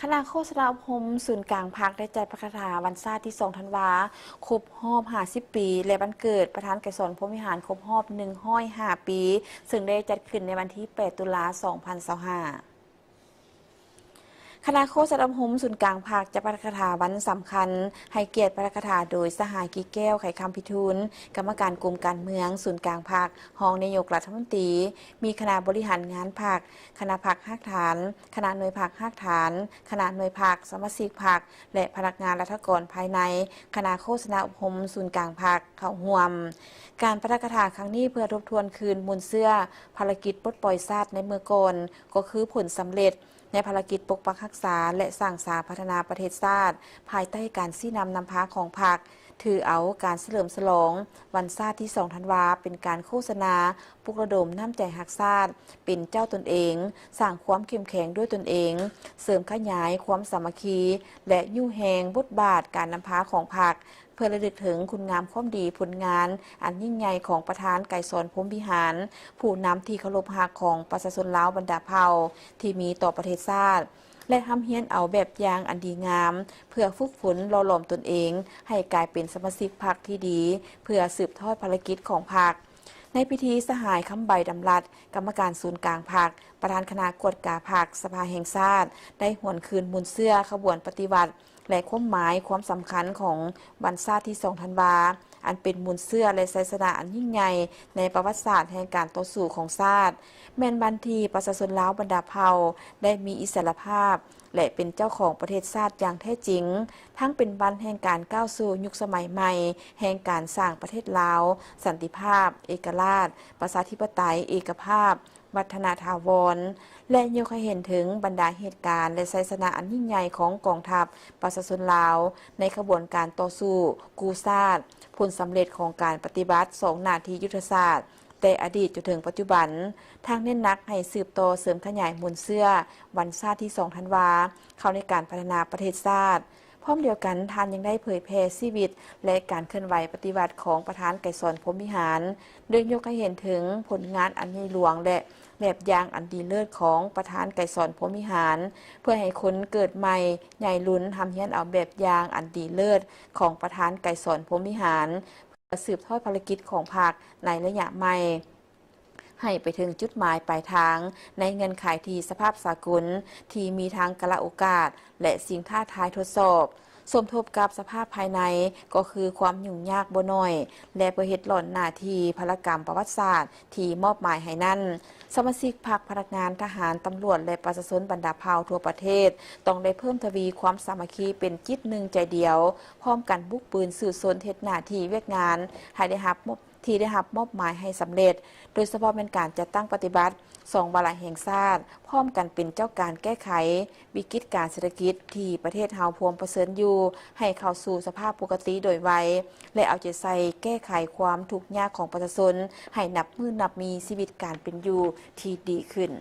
ຄະນະໂຄສະນາອົບຮົມສູນກາງພັກ ໄດ້ຈັດປາຖະກະຖາວັນຊາດທີສອງທັນວາ ຄົບຮອບຫ້າສິບປີ ແລະ ວັນເກີດປະທານໄກສອນ ພົມວິຫານ ຄົບຮອບໜຶ່ງຮ້ອຍຫ້າປີ ເຊິ່ງໄດ້ຈັດຂຶ້ນໃນວັນທີແປດຕຸລາ ສອງພັນຊາວຫ້າ. ຄະນະໂຄສະນາອົບຮົມສູນກາງພັກ ຈະປາຖະກະຖາວັນສຳຄັນ ໃຫ້ກຽດປາຖະກະຖາໂດຍສະຫາຍ ກິແກ້ວ ໄຂຄຳພິທູນ ກຳມະການກົມການເມືອງສູນກາງພັກ, ຮອງນາຍົກລັດຖະມົນຕີ, ມີຄະນະບໍລິຫານງານພັກ, ຄະນະພັກຮາກຖານ, ຄະນະໜ່ວຍພັກຮາກຖານ, ຄະນະໜ່ວຍພັກ, ສະມາຊິກພັກ ແລະ ພະນັກງານລັດຖະກອນພາຍໃນຄະນະໂຄສະນາອົບຮົມສູນກາງພັກເຂົ້າຮ່ວມ. ການປາຖະກະຖາຄັ້ງນີ້ເພື່ອທົບທວນຄືນມູນເຊື້ອພາລະກິດປົດປ່ອຍຊາດໃນເມື່ອກ່ອນ ກໍຄືຜົນສຳເລັດໃນພາລະກິດປົກປັກຮັກສາ ແລະ ສ້າງສາພັດທະນາປະເທດຊາດ ພາຍໃຕ້ການຊີ້ນຳນຳພາຂອງພັກ. ຖືເອົາການສະເຫຼີມສະຫຼອງວັນຊາດທີສອງທັນວາ ເປັນການໂຄສະນາ ປຸກລະດົມນ້ຳໃຈຮັກຊາດ ເປັນເຈົ້າຕົນເອງ, ສ້າງຄວາມເຂັ້ມແຂງດ້ວຍຕົນເອງ, ເສີມຂະຫຍາຍຄວາມສາມັກຄີ ແລະ ຍູ້ແຮງບົດບາດການນຳພາຂອງພັກ ເພື່ອລະລຶກເຖິງຄຸນງາມຄວາມດີ, ຜົນງານອັນຍິ່ງໃຫຍ່ຂອງປະທານໄກສອນ ພົມວິຫານ, ຜູ້ນຳທີ່ເຄົາລົບຮັກຂອງປະຊາຊົນລາວບັນດາເຜົ່າ ທີ່ມີຕໍ່ປະເທດຊາດ ແລະ ຮ່ຳຮຽນເອົາແບບຢ່າງອັນດີງາມ ເພື່ອຝຶກຝົນຫຼໍ່ຫຼອມຕົນເອງໃຫ້ກາຍເປັນສະມາຊິກພັກທີ່ດີ ເພື່ອສືບທອດພາລະກິດຂອງພັກ. ໃນພິທີ ສະຫາຍ ຄຳໃບ ດຳລັດ ກຳມະການສູນກາງພັກ, ປະທານຄະນະກວດກາພັກສະພາແຫ່ງຊາດ ໄດ້ຫວນຄືນມູນເຊື້ອຂະບວນປະຕິວັດ ແລະ ຄວາມໝາຍຄວາມສຳຄັນຂອງວັນຊາດທີສອງທັນວາ ອັນເປັນມູນເຊື້ອ ແລະ ໄຊຊະນະອັນຍິ່ງໃຫຍ່ໃນປະຫວັດສາດແຫ່ງການຕໍ່ສູ້ຂອງຊາດ, ແມ່ນວັນທີ່ປະຊາຊົນລາວບັນດາເຜົ່າໄດ້ມີອິດສະຫຼະພາບ ແລະ ເປັນເຈົ້າຂອງປະເທດຊາດຢ່າງແທ້ຈິງ, ທັງເປັນວັນແຫ່ງການກ້າວສູ່ຍຸກສະໄໝໃໝ່ ແຫ່ງການສ້າງປະເທດລາວ ສັນຕິພາບ, ເອກະລາດ, ປະຊາທິປະໄຕ, ເອກະພາບ, ວັດທະນະຖາວອນ ແລະ ຍົກໃຫ້ເຫັນເຖິງບັນດາເຫດການ ແລະ ໄຊຊະນະອັນຍິ່ງໃຫຍ່ຂອງກອງທັບປະຊາຊົນລາວ ໃນຂະບວນການຕໍ່ສູ້ກູ້ຊາດ, ຜົນສຳເລັດຂອງການປະຕິບັດສອງໜ້າທີ່ຍຸດທະສາດ ແຕ່ອະດີດຈົນເຖິງປັດຈຸບັນ, ທັງເນັ້ນໜັກໃຫ້ສືບຕໍ່ເສີມຂະຫຍາຍມູນເຊື້ອວັນຊາດທີສອງທັນວາ ເຂົ້າໃນການພັດທະນາປະເທດຊາດ. ພ້ອມດຽວກັນ, ທ່ານຍັງໄດ້ເຜີຍແຜ່ຊີວິດ ແລະ ການເຄື່ອນໄຫວປະຕິວັດຂອງປະທານໄກສອນ ພົມວິຫານ, ໂດຍຍົກໃຫ້ເຫັນເຖິງຜົນງານອັນໃຫຍ່ຫຼວງ ແລະ ແບບຢ່າງອັນດີເລີດຂອງປະທານໄກສອນ ພົມວິຫານ, ເພື່ອໃຫ້ຄົນເກີດໃໝ່ ໃຫຍ່ລຸນ ຮ່ຳຮຽນເອົາແບບຢ່າງອັນດີເລີດຂອງປະທານໄກສອນ ພົມວິຫານ ເພື່ອສືບທອດພາລະກິດຂອງພັກໃນໄລຍະໃໝ່ ໃຫ້ໄປເຖິງຈຸດໝາຍປາຍທາງ ໃນເງື່ອນໄຂທີ່ສະພາບສາກົນທີ່ມີທັງກາລະໂອກາດ ແລະ ສິ່ງທ້າທາຍທົດສອບ, ສົມທົບກັບສະພາບພາຍໃນ ກໍຄືຄວາມຫຍຸ້ງຍາກບໍ່ໜ້ອຍ ແລະ ເພື່ອເຮັດຫຼອນໜ້າທີ່ພາລະກຳປະຫວັດສາດທີ່ມອບໝາຍໃຫ້ນັ້ນ, ສະມາຊິກພັກ, ພະນັກງານ, ທະຫານ, ຕຳຫຼວດ ແລະ ປະຊາຊົນບັນດາເຜົ່າທົ່ວປະເທດ ຕ້ອງໄດ້ເພີ່ມທະວີຄວາມສາມັກຄີເປັນຈິດໜຶ່ງໃຈດຽວ, ພ້ອມກັນບຸກບືນສູ້ຊົນເຮັດໜ້າທີ່ວຽກງານໃຫ້ໄດ້ຮັບມອບ ທີ່ໄດ້ຮັບມອບໝາຍໃຫ້ສຳເລັດ, ໂດຍສະເພາະແມ່ນການຈັດຕັ້ງປະຕິບັດສອງວາລະແຫ່ງຊາດ, ພ້ອມກັນເປັນເຈົ້າການແກ້ໄຂວິກິດການເສດຖະກິດທີ່ປະເທດເຮົາພວມປະເຊີນຢູ່ ໃຫ້ເຂົ້າສູ່ສະພາບປົກກະຕິໂດຍໄວ ແລະ ເອົາໃຈໃສ່ແກ້ໄຂຄວາມທຸກຍາກຂອງປະຊາຊົນ ໃຫ້ນັບມື້ນັບມີຊີວິດການເປັນຢູ່ທີ່ດີຂຶ້ນ.